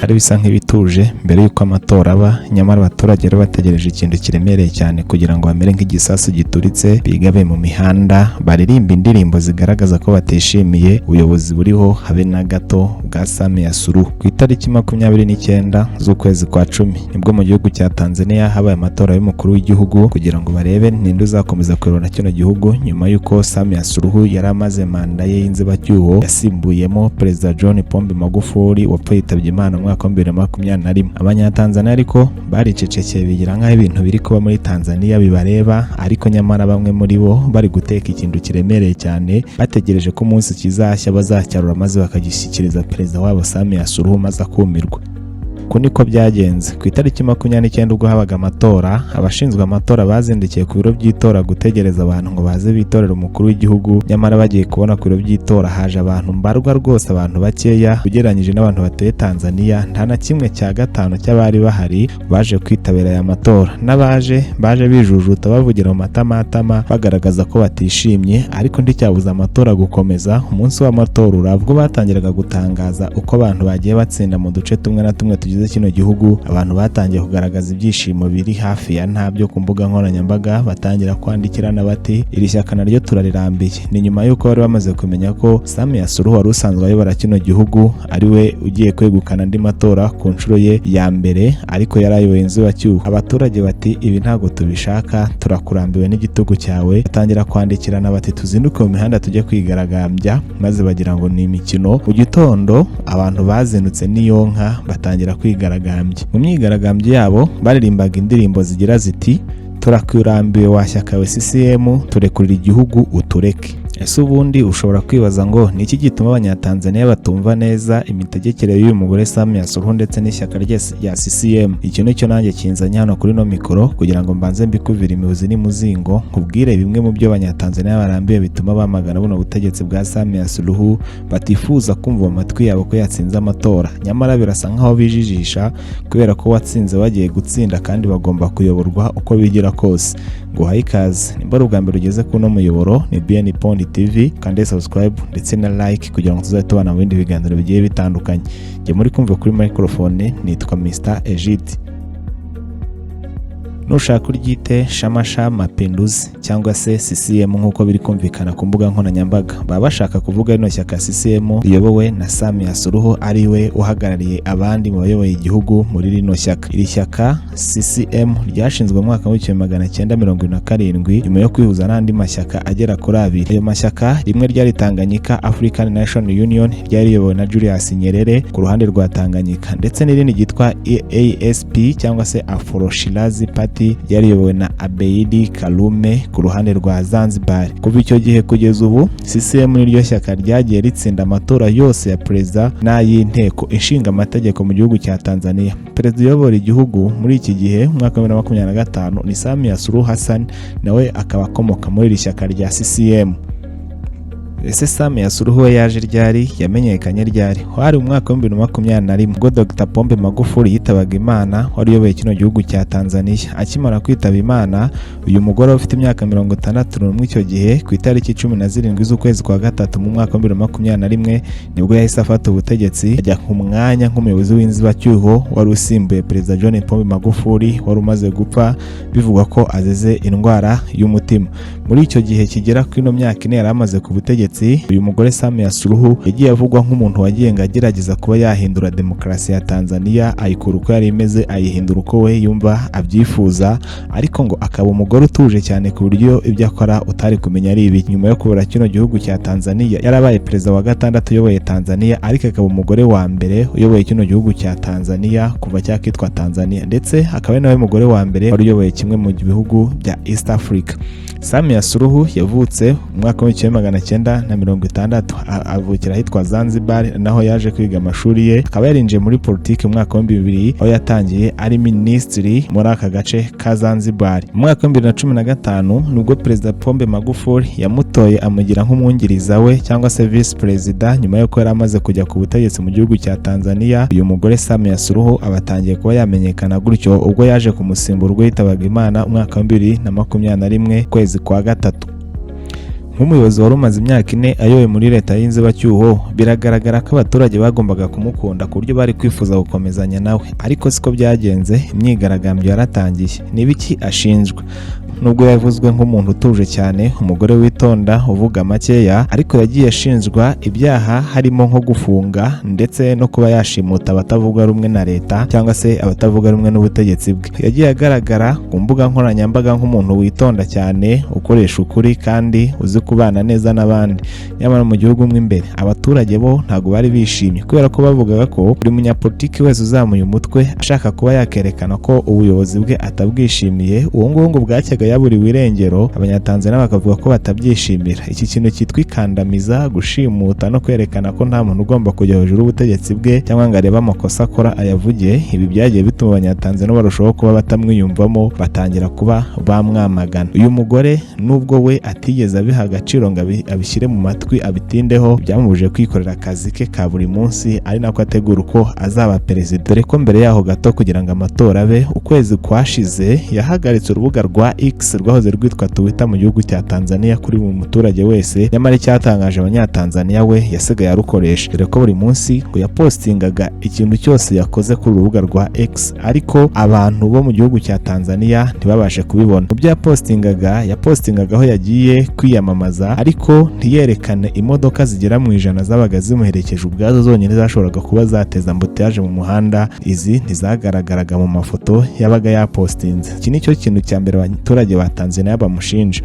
Ari bisa nk'ibituje mbere y'uko amatora aba, nyamara abaturage rero bategereje ikintu kiremereye cyane kugira ngo bamere nk'igisasu gituritse, bigabe mu mihanda, baririmba indirimbo zigaragaza ko batishimiye ubuyobozi buriho habe na gato bwa Samia Suluhu. Ku itariki 29 z'ukwezi kwa 10 nibwo mu gihugu cya Tanzania habaye amatora y'umukuru w'igihugu kugira ngo barebe ninde uzakomeza kuyobora kino gihugu nyuma y'uko Samia Suluhu yari amaze manda ye y'inzibacyuho, yasimbuyemo Perezida John Pombe Magufuli wapfuye yitabye Imana mu mwaka wa 2021. Abanyatanzania ariko baricecekeye, bigira nk'aho ibintu biri kuba muri Tanzania bibareba, ariko nyamara bamwe muri bo bari guteka ikintu kiremereye cyane, bategereje ko umunsi kizashya bazacyarura maze bakagishyikiriza perezida wabo Samia Suluhu, maze akumirwa. Uku niko byagenze. Ku itariki 29 ubwo habaga amatora, abashinzwe amatora bazindukiye ku biro by'itora gutegereza abantu ngo baze bitorere umukuru w'igihugu. Nyamara bagiye kubona, ku biro by'itora haje abantu mbarwa rwose, abantu bakeya ugereranyije n'abantu batuye Tanzania. Nta na kimwe cya gatanu cy'abari bahari baje kwitabira aya matora. N'abaje baje bijujuta, bavugira mu matamatama, bagaragaza ko batishimye, ariko nticyabuza amatora gukomeza. Umunsi w'amatora uraba. Ubwo batangiraga gutangaza uko abantu bagiye batsinda mu duce tumwe na tumwe tugize kino gihugu, abantu batangiye kugaragaza ibyishimo biri hafi ya ntabyo ku mbuga nkoranyambaga, batangira kwandikirana bati: "Iri shyaka naryo turarirambiye." Ni nyuma y'uko bari bamaze kumenya ko Samia Suluhu wari usanzwe ayobora kino gihugu ari we ugiye kwegukana andi matora ku nshuro ye ya mbere, ariko yari ayoboye inzibacyuho. Abaturage bati: "Ibi ntabwo tubishaka, turakurambiwe n'igitugu cyawe." Batangira kwandikirana bati: "Tuzinduke mu mihanda tujye kwigaragambya." Maze bagira ngo ni imikino. Mu gitondo abantu bazindutse n'iyonka, batangira kwigaragambya. Mu myigaragambyo yabo baririmbaga indirimbo zigira ziti: "Turakurambiwe wa shyaka we CCM, turekurira igihugu utureke." Ese ubundi ushobora kwibaza ngo ni iki gituma Abanyatanzaniya batumva neza imitegekere y'uyu mugore Samia Suluhu ndetse n'ishyaka rye rya CCM? Icyo nicyo nanjye kinzanye hano kuri no mikoro, kugira ngo mbanze mbikuvire imizi n'imuzingo, nkubwire bimwe mu byo Abanyatanzaniya barambiwe bituma bamagana buno butegetsi bwa Samia Suluhu, batifuza kumva mu matwi yabo ko yatsinze amatora. Nyamara birasa nkaho bijijisha, kubera ko watsinze bagiye gutsinda kandi bagomba kuyoborwa uko bigira kose. Nguhaye ikaze. Nimba ari ubwa mbere ugeze kuri uno muyoboro, ni BN Pond TV, kandi subscribe ndetse na like kugira ngo tuzajye tubana mu bindi biganiro bigiye bitandukanye. Njye muri kumva kuri microphone nitwa Mr Egide. Nushaka uryite Chama Cha Mapinduzi cyangwa se CCM nk'uko biri kumvikana ku mbuga nkoranyambaga, baba bashaka kuvuga rino shyaka CCM riyobowe na Samia Suluhu, ari we uhagarariye abandi mu bayoboye igihugu muri rino shyaka. Iri shyaka CCM ryashinzwe mu mwaka w'1977 nyuma yo kwihuza n'andi mashyaka agera kuri abiri. Ayo mashyaka, rimwe ryari Tanganyika African National Union, ryari riyobowe na Julius Nyerere ku ruhande rwa Tanganyika, ndetse n'irindi ryitwa ASP cyangwa se Afro Shirazi Party, ryari riyobowe na Abeid Karume ku ruhande rwa Zanzibar. Kuva icyo gihe kugeza ubu, CCM niryo shyaka ryagiye ritsinda amatora yose ya perezida n'ay'inteko ishinga amategeko mu gihugu cya Tanzania. Perezida uyobora igihugu muri iki gihe mu mwaka wa 2025 ni Samia Suluhu Hassan, nawe akaba akomoka muri iri shyaka rya CCM. Ese Samia Suluhu we yaje ryari? Yamenyekanye ryari? Hari mu mwaka wa 2021 ubwo Dr Pombe Magufuli yitabaga Imana, wari uyoboye kino gihugu cya Tanzania. Akimara kwitaba Imana, uyu mugore ufite imyaka 61 icyo gihe, ku itariki 17 z'ukwezi kwa gatatu mu mwaka wa 2021 nibwo yahise afata ubutegetsi, ajya ku mwanya nk'umuyobozi w'inzibacyuho wari usimbuye Perezida John Pombe Magufuli wari umaze gupfa, bivugwa ko azize indwara y'umutima. Muri icyo gihe kigera kuri ino myaka 4 yari amaze ku butegetsi, uyu mugore Samia Suluhu yagiye avugwa nk'umuntu wagiye ngo agerageza kuba yahindura demokarasi ya Tanzania, ayikura uko yari imeze ayihindura uko we yumva abyifuza, ariko ngo akaba umugore utuje cyane ku buryo ibyo akora utari kumenya ari ibi. Nyuma yo kuyobora kino gihugu cya Tanzania, yarabaye perezida wa gatandatu uyoboye Tanzania, ariko akaba umugore wa mbere uyoboye kino gihugu cya Tanzania kuva cyakitwa Tanzania, ndetse akaba ari nawe mugore wa mbere wari uyoboye kimwe mu bihugu bya East Africa. Samia Suluhu yavutse mu mwaka w'1960, avukira ahitwa Zanzibar, naho yaje kwiga amashuri ye. Akaba yarinjiye muri politiki mu mwaka wa 2000, aho yatangiye ari minisitiri muri aka gace ka Zanzibar. Mu mwaka wa 2015 nibwo Perezida Pombe Magufuli yamutoye, amugira nk'umwungiriza we cyangwa se vice perezida, nyuma y'uko yari amaze kujya ku butegetsi mu gihugu cya Tanzania. Uyu mugore Samia Suluhu aba atangiye kuba yamenyekana gutyo, ubwo yaje kumusimbura ubwo yitabaga Imana umwaka wa 2021 kwezi kwa gatatu. Nk'umuyobozi wari umaze imyaka 4 ayoboye muri leta y'inzibacyuho, biragaragara ko abaturage bagombaga kumukunda ku buryo bari kwifuza gukomezanya nawe, ariko siko byagenze. Imyigaragambyo yaratangiye. Ni ibiki ashinjwa? Nubwo yavuzwe nk'umuntu utuje cyane, umugore witonda, uvuga makeya, ariko yagiye ashinjwa ibyaha harimo nko gufunga ndetse no kuba yashimuta abatavuga rumwe na leta cyangwa se abatavuga rumwe n'ubutegetsi bwe. Yagiye agaragara ku mbuga nkoranyambaga nk'umuntu witonda cyane, ukoresha ukuri kandi uzi kubana neza n'abandi. Nyamara mu gihugu mo imbere abaturage bo ntabwo bari bishimye, kubera ko bavugaga ko buri munyapolitiki wese uzamuye umutwe ashaka kuba yakerekana ko ubuyobozi bwe atabwishimiye, uwo nguwo ngo bwacyaga yaburiwe irengero. Abanyatanzania bakavuga ko batabyishimira. Iki kintu cyitwa ikandamiza, gushimuta no kwerekana ko nta muntu ugomba kujya hejuru y'ubutegetsi bwe cyangwa ngo arebe amakosa akora ayavuge, ibi byagiye bituma Abanyatanzania barushaho kuba batamwiyumvamo, batangira kuba bamwamagana. Uyu mugore, nubwo we atigeze abiha agaciro ngo abishyire mu matwi abitindeho, byamubujije kwikorera akazi ke ka buri munsi, ari nako ategura uko azaba perezida, dore ko mbere yaho gato kugira ngo amatora abe, ukwezi kwashize, yahagaritse urubuga rwa X rwahoze rwitwa Twitter mu gihugu cya Tanzania kuri buri muturage wese. Nyamara icyatangaje Abanyatanzania, we yasigaye arukoresha, dore ko buri munsi ngo yapostingaga ikintu cyose yakoze kuri urubuga rwa X, ariko abantu bo mu gihugu cya Tanzania ntibabashe kubibona. Mu byo yapostingaga, yapostingaga aho yagiye kwiyamamaza, ariko ntiyerekane imodoka zigera mu 100 zabaga zimuherekeje, ubwazo zonyine zashoboraga kuba zateza embouteillage mu muhanda. Izi ntizagaragaraga mu mafoto yabaga yapostinze. Iki ni cyo kintu cya mbere abaturage ba Tanzania bamushinja.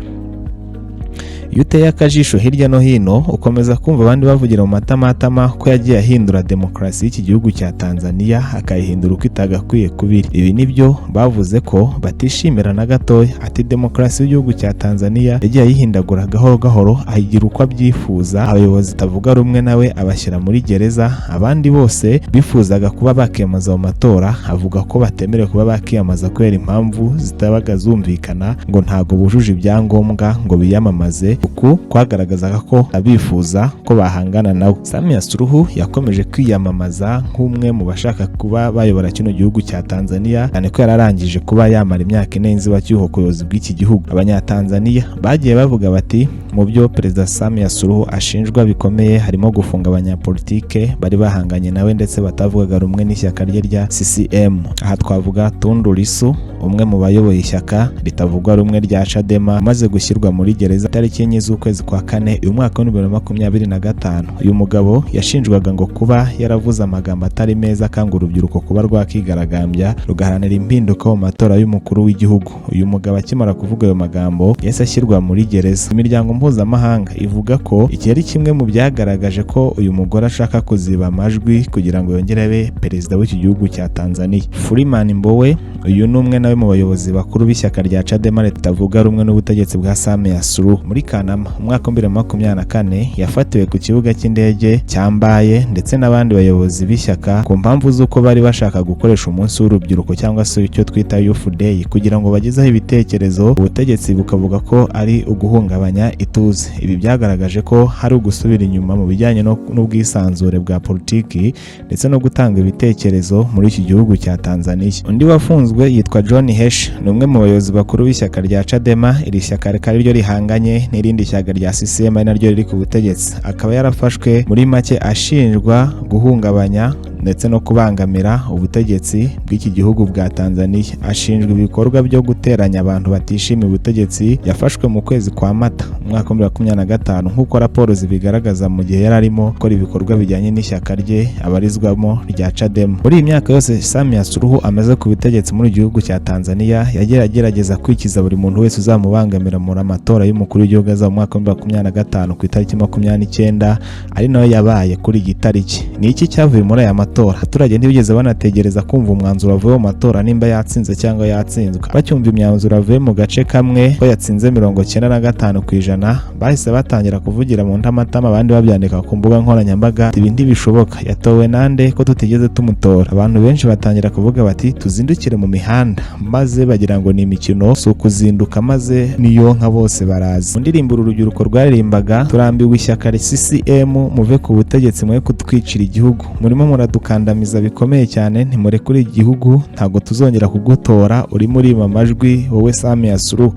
Iyo uteye akajisho hirya no hino, ukomeza kumva abandi bavugira mu matamatama ko yagiye ahindura demokarasi y'iki gihugu cya Tanzania, akayihindura uko itagakwiye kubiri. Ibi nibyo bavuze ko batishimira na gatoya. Ati demokarasi y'igihugu cya Tanzania yagiye ayihindagura gahoro gahoro, ayigira uko abyifuza. Abayobozi batavuga rumwe nawe abashyira muri gereza, abandi bose bifuzaga kuba bakiyamamaza mu matora avuga ko batemerewe kuba bakiyamamaza kubera impamvu zitabaga zumvikana, ngo ntago bujuje ibyangombwa ngo biyamamaze. Uku kwagaragazaga ko abifuza ko bahangana nawe. Samia Suluhu yakomeje kwiyamamaza nk'umwe mu bashaka kuba bayobora kino gihugu cya Tanzania, cyane ko yararangije kuba yamara imyaka 4 y'inzibacyuho ku buyobozi bw'iki gihugu. Abanyatanzania bagiye bavuga bati mu byo Perezida Samia Suluhu ashinjwa bikomeye harimo gufunga abanyapolitike bari bahanganye nawe ndetse batavugaga rumwe n'ishyaka rye rya CCM. Aha twavuga Tundu Lissu, umwe mu bayoboye ishyaka ritavugwa rumwe rya Chadema, amaze gushyirwa muri gereza tariki 4 z'ukwezi kwa kane uyu mwaka wa 2025. Uyu mugabo yashinjwaga ngo kuba yaravuze amagambo atari meza akanga urubyiruko kuba rwakigaragambya rugaharanira impinduka mu matora y'umukuru w'igihugu. Uyu mugabo akimara kuvuga ayo magambo yahise ashyirwa muri gereza. Imiryango mpuzamahanga ivuga ko iki ari kimwe mu byagaragaje ko uyu mugore ashaka kuziba amajwi kugira ngo yongere abe perezida w'iki gihugu cya Tanzania. Freeman Mbowe, uyu ni umwe nawe mu bayobozi bakuru b'ishyaka rya Chadema ritavuga rumwe n'ubutegetsi bwa Samia Suluhu. Muri Kanama umwaka wa 2024 yafatiwe ku kibuga cy'indege cya Mbaye ndetse n'abandi bayobozi b'ishyaka ku mpamvu z'uko bari bashaka gukoresha umunsi w'urubyiruko cyangwa se icyo twita Youth Day kugira ngo bagezeho ibitekerezo, ubutegetsi bukavuga ko ari uguhungabanya ituze. Ibi byagaragaje ko hari ugusubira inyuma mu bijyanye n'ubwisanzure bwa politiki ndetse no gutanga ibitekerezo muri iki gihugu cya Tanzania. Undi wafunzwe yitwa John Heche, ni umwe mu bayobozi bakuru b'ishyaka rya Chadema. Iri shyaka rikaba ryo rihanganye n'irindi shyaka rya CCM ari naryo riri ku butegetsi, akaba yarafashwe muri make ashinjwa guhungabanya ndetse no kubangamira ubutegetsi bw'iki gihugu bwa Tanzania. Ashinjwa ibikorwa byo guteranya abantu batishimiye ubutegetsi. Yafashwe mu kwezi kwa Mata umwaka wa 2025 nk'uko raporo zibigaragaza, mu gihe yari arimo gukora ibikorwa bijyanye n'ishyaka rye abarizwamo rya Chadema. Muri iyi myaka yose Samia Suluhu amaze ku butegetsi muri gihugu cya Tanzania, yagiye agerageza kwikiza buri muntu wese uzamubangamira muri amatora y'umukuru w'igihugu azaba mu mwaka wa 2025 ku itariki 29, ari nayo yabaye kuri iyi tariki. Ni iki cyavuye muri aya matora? Abaturage ntibigeze banategereza kumva umwanzuro wavuye mu matora nimba yatsinze cyangwa yatsinzwe. Bacyumva imyanzuro avuye mu gace kamwe ko yatsinze 95%, bahise batangira kuvugira mu ntamatama, abandi babyandika ku mbuga nkoranyambaga: "Ibi ntibishoboka, yatowe nande ko tutigeze tumutora?" Abantu benshi batangira kuvuga bati tuzindukire mu mihanda, maze bagira ngo ni imikino, si ukuzinduka, maze niyo nka bose barazi. Mu ndirimbo uru rubyiruko rwaririmbaga: "Turambiwe ishyaka CCM, muve ku butegetsi, mwe kutwicira igihugu, murimo muraduha muradukandamiza bikomeye cyane, ntimurekure igihugu, ntabwo tuzongera kugutora, urimo urima amajwi wowe Samia Suluhu."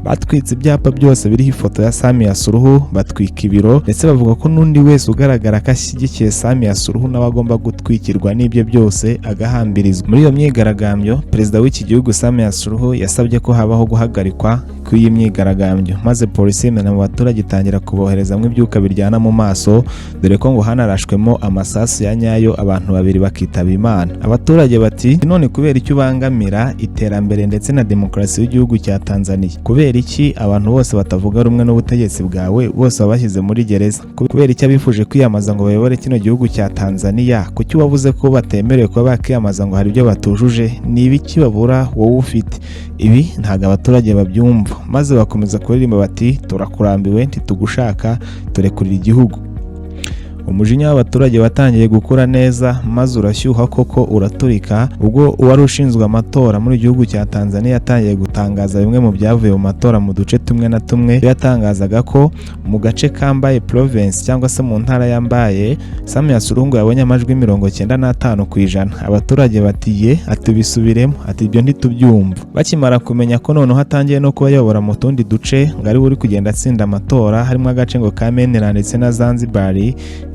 Batwitse ibyapa byose biriho ifoto ya Samia Suluhu, batwika ibiro, ndetse bavuga ko n'undi wese ugaragara ko ashyigikiye Samia Suluhu nawe agomba gutwikirwa n'ibyo byose, agahambirizwa. Muri iyo myigaragambyo, perezida w'iki gihugu Samia Suluhu yasabye ko habaho guhagarikwa kw'iyi myigaragambyo, maze polisi imena mu baturage, itangira kuboherezamo ibyuka biryana mu maso, dore ko ngo hanarashwemo amasasu ya nyayo, abantu babiri bakitaba Imana. Abaturage bati: "None kubera icyo ubangamira iterambere ndetse na demokarasi y'igihugu cya Tanzania? Kubera iki abantu bose batavuga rumwe n'ubutegetsi bwawe bose wabashyize muri gereza? Kubera iki abifuje kwiyamamaza ngo bayobore kino gihugu cya Tanzania, kuki wavuze ko batemerewe kuba bakiyamamaza, ngo hari ibyo batujuje? Ni ibiki babura wowe ufite?" Ibi ntabwo abaturage babyumva, maze bakomeza kuririmba bati: "Turakurambiwe, ntitugushaka, turekurira igihugu." Umujinya w'abaturage watangiye gukura neza, maze urashyuha koko uraturika, ubwo uwari ushinzwe amatora muri gihugu cya Tanzania yatangiye gutangaza bimwe mu byavuye mu matora mu duce tumwe na tumwe. Yatangazaga ko mu gace ka Mbeya Province, cyangwa se mu ntara ya Mbeya, Samia Suluhu yabonye amajwi 95%. Abaturage bati: "Ye?" Ati: "Bisubiremo." Ati: "Ibyo ntitubyumva." Bakimara kumenya ko noneho atangiye no kuba ayobora mu tundi duce, ngo ari we uri kugenda atsinda amatora, harimo agace ngo ka Manyara ndetse na Zanzibar,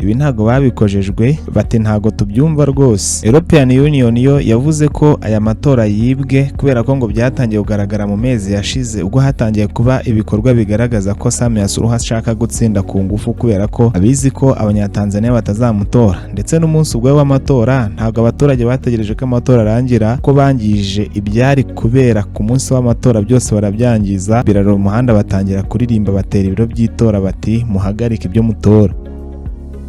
ibi ntabwo babikojejwe, bati: "Ntabwo tubyumva rwose." European Union yo yavuze ko aya matora yibwe, kubera ko ngo byatangiye kugaragara mu mezi yashize, ubwo hatangiye kuba ibikorwa bigaragaza ko Samia Suluhu ashaka gutsinda ku ngufu, kubera ko abizi ko Abanyatanzania batazamutora. Ndetse n'umunsi ubwo w'amatora, ntabwo abaturage bategereje ko amatora arangira, ko bangije ibyari kubera ku munsi w'amatora byose, barabyangiza, birarura umuhanda, batangira kuririmba, batera ibiro by'itora, bati: "Muhagarike ibyo mutora."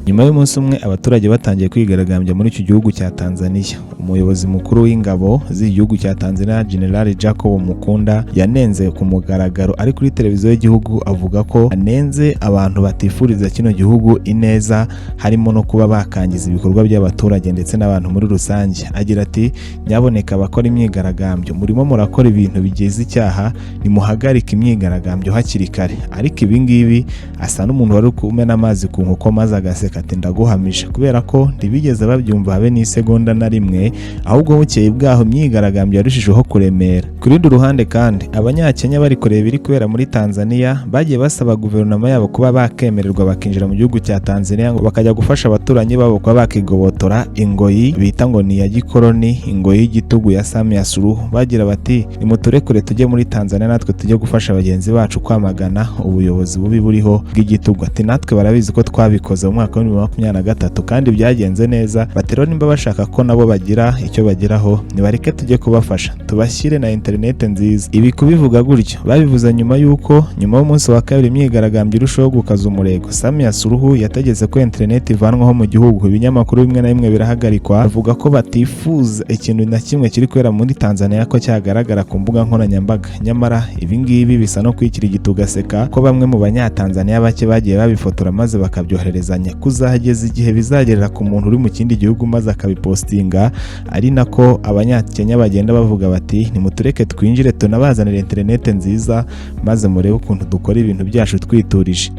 Nyuma y'umunsi umwe abaturage batangiye kwigaragambya muri icyo gihugu cya Tanzania, umuyobozi mukuru w'ingabo z'igihugu cya Tanzania, General Jacob Mkunda, yanenze ku mugaragaro ari kuri televiziyo y'igihugu, avuga ko anenze abantu batifuriza kino gihugu ineza, harimo no kuba bakangiza ibikorwa by'abaturage ndetse n'abantu muri rusange. Agira ati: "Nyaboneka abakora imyigaragambyo, murimo murakora ibintu bigize icyaha, nimuhagarike imyigaragambyo hakiri kare." Ariko ibi ngibi asa n'umuntu wari kumena amazi ku nkoko, maze agaseka ati: "Ndaguhamije," kubera ko ntibigeze babyumva habe n'isegonda na rimwe. Ahubwo bukeye bwaho imyigaragambyo yarushijeho kuremera. Ku rundi ruhande kandi, Abanyakenya bari kureba ibiri kubera muri Tanzania, bagiye basaba guverinoma yabo kuba bakemererwa bakinjira mu gihugu cya Tanzania, ngo bakajya gufasha abaturanyi babo kuba bakigobotora ingoyi bita ngo ni iya gikoroni, ingoyi y'igitugu ya Samia Suluhu. Bagira bati: "Nimuturekure tujye muri Tanzania, natwe tujye gufasha bagenzi bacu kwamagana ubuyobozi bubi buriho bw'igitugu." Ati: "Natwe barabizi ko twabikoze mu mwaka wa 2023 kandi byagenze neza." Bati: "Rero nimba bashaka ko nabo bagira icyo bageraho, nibareke tujye kubafasha, tubashyire na interinete nziza." Ibi kubivuga gutyo babivuze nyuma y'uko nyuma y'umunsi wa kabiri imyigaragambyo irushaho gukaza umurego, Samia Suluhu yategetse ko interineti ivanwaho mu gihugu, ibinyamakuru bimwe na bimwe birahagarikwa, bavuga ko batifuza ikintu na kimwe kiri kubera muri Tanzania ko cyagaragara ku mbuga nkoranyambaga. Nyamara ibi ngibi bisa no kwikirigita ugaseka, ko bamwe mu Banyatanzania bake bagiye babifotora maze bakabyohererezanya, kuzageza igihe bizagerera ku muntu uri mu kindi gihugu maze akabipostinga, ari nako Abanyakenya bagenda bavuga bati: "Nimutureke twinjire, tunabazanire interineti nziza, maze murebe ukuntu dukora ibintu byacu twiturije."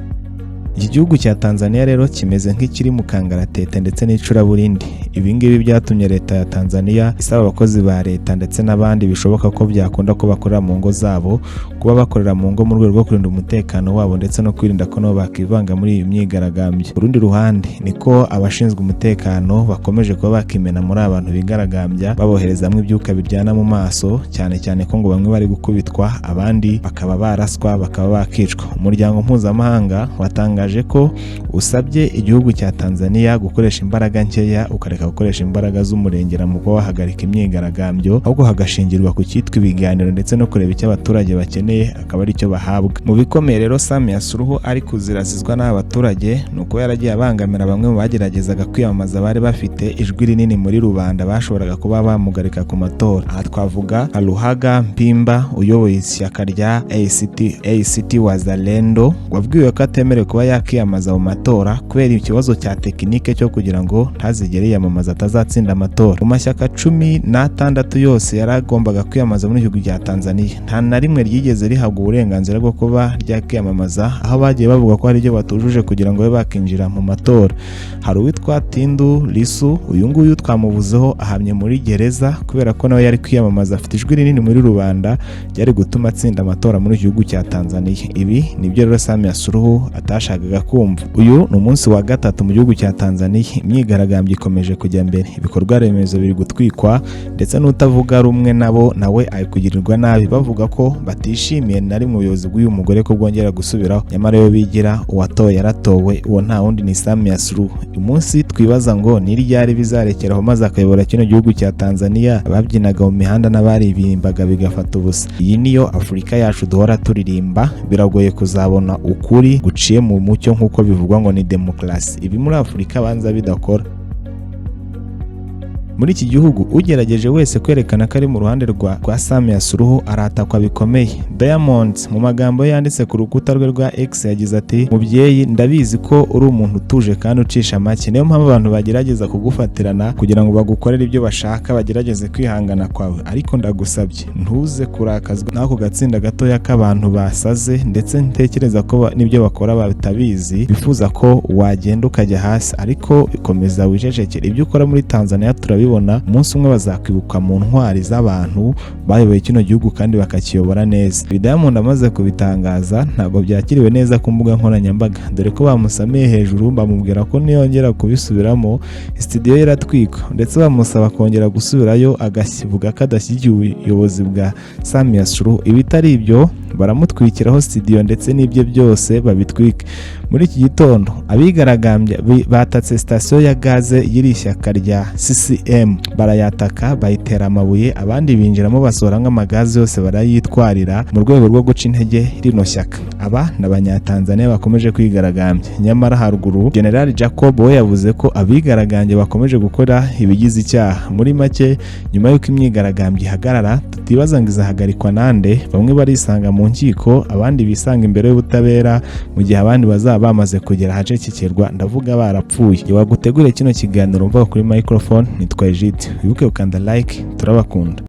Iki gihugu cya Tanzania rero kimeze nk'ikiri mu kangaratete ndetse n'icuraburindi. Ibi ngibi byatumye leta ya Tanzania isaba abakozi ba leta ndetse n'abandi bishoboka ko byakunda ko bakorera mu ngo zabo, kuba bakorera mu ngo mu rwego rwo kurinda umutekano wabo ndetse no kwirinda ko nabo bakivanga muri iyi myigaragambyo. Ku rundi ruhande niko abashinzwe umutekano bakomeje kuba bakimena muri abantu bigaragambya, baboherezamo ibyuka biryana mu maso, cyane cyane ko ngo bamwe bari gukubitwa, abandi bakaba baraswa, bakaba bakicwa. Umuryango mpuzamahanga watangaje ko usabye igihugu cya Tanzania gukoresha imbaraga nkeya, ukareka gukoresha imbaraga z'umurengera mu kuba wahagarika imyigaragambyo, ahubwo hagashingirwa ku cyitwa ibiganiro ndetse no kureba icyo abaturage bakeneye, akaba ari cyo bahabwa. Mu bikomeye rero Samia Suluhu ari kuzirazizwa n'aba baturage ni uko yaragiye abangamira bamwe mu bageragezaga kwiyamamaza, bari bafite ijwi rinini muri rubanda, bashoboraga kuba bamugarika ku matora. Aha twavuga nka Luhaga Mpimba uyoboye ishyaka rya ACT Wazalendo, wabwiwe ko atemerewe kuba yakiyamaza mu matora kubera ikibazo cya tekinike cyo kugira ngo ntazigere yiyamamaza, atazatsinda amatora. Mu mashyaka 16 yose yaragombaga kwiyamamaza muri gihugu cya Tanzania, nta na rimwe ryigeze rihabwa uburenganzira bwo kuba ryakiyamamaza, aho bagiye bavuga ko hari ibyo batujuje kugira ngo babe bakinjira mu matora. Hari uwitwa Tundu Lissu, uyu nguyu twamuvuzeho, ahamye muri gereza kubera ko nawe yari kwiyamamaza, afite ijwi rinini muri rubanda ryari gutuma atsinda amatora muri gihugu cya Tanzania. Ibi nibyo rero Samia Suluhu atashakaga kumva. Uyu ni umunsi wa gatatu mu gihugu cya Tanzania, imyigaragambyo ikomeje kujya mbere, ibikorwa remezo biri gutwikwa, ndetse n'utavuga rumwe nabo nawe ari kugirirwa nabi. Bavuga ko batishimiye na rimwe ubuyobozi bw'uyu mugore ko bwongera gusubiraho, nyamara yo bigira uwatowe yaratowe, uwo nta wundi ni Samia Suluhu. Uyu munsi twibaza ngo ni ryari bizarekeraho maze akayobora kino gihugu cya Tanzania, ababyinaga mu mihanda n'abaribimbaga bigafata ubusa. Iyi niyo Afurika yacu duhora turirimba. Biragoye kuzabona ukuri guciye mu mucyo nk'uko bivugwa ngo ni demokarasi. Ibi muri Afurika banza bidakora. Muri iki gihugu, ugerageje wese kwerekana ko ari mu ruhande rwa Samia Suluhu aratakwa bikomeye. Diamond mu magambo ye yanditse ku rukuta rwe rwa X yagize ati: "Mubyeyi, ndabizi ko uri umuntu utuje kandi ucisha make, niyo mpamvu abantu bagerageza kugufatirana kugira ngo bagukorere ibyo bashaka, bagerageze kwihangana kwawe. Ariko ndagusabye ntuze kurakazwa n'ako gatsinda gatoya k'abantu basaze, ndetse ntekereza ko n'ibyo bakora batabizi, bifuza ko wagenda ukajya hasi. Ariko komeza wicecekere, ibyo ukora muri Tanzania turabibona. Umunsi umwe bazakwibuka mu ntwari z'abantu bayoboye kino gihugu kandi bakakiyobora neza." Ibi Diamond amaze kubitangaza ntabwo byakiriwe neza ku mbuga nkoranyambaga, dore ko bamusamiye hejuru, bamubwira ko niyongera kubisubiramo studio ye iratwikwa, ndetse bamusaba kongera gusubirayo agavuga ko adashyigikiye ubuyobozi bwa Samia Suluhu, ibitari ibyo baramutwikiraho studio ndetse n'ibye byose babitwike. Muri iki gitondo abigaragambya batatse sitasiyo ya gaze y'iri shyaka rya CCM, barayataka, bayitera amabuye, abandi binjiramo basohora nk'amagaze yose barayitwarira mu rwego rwo guca intege rino shyaka. Aba ni Abanyatanzania bakomeje kwigaragambya. Nyamara haruguru General Jacob we yavuze ko abigaragambya bakomeje gukora ibigize icyaha. Muri make, nyuma y'uko imyigaragambyo ihagarara, tutibaza ngo izahagarikwa nande, bamwe barisanga mu nkiko, abandi bisanga imbere y'ubutabera, mu gihe abandi bazaba bamaze kugera ahacecekerwa, ndavuga barapfuye. Wagutegure kino kiganiro mvuga kuri microphone nitwa Egide, wibuke gukanda like, turabakunda.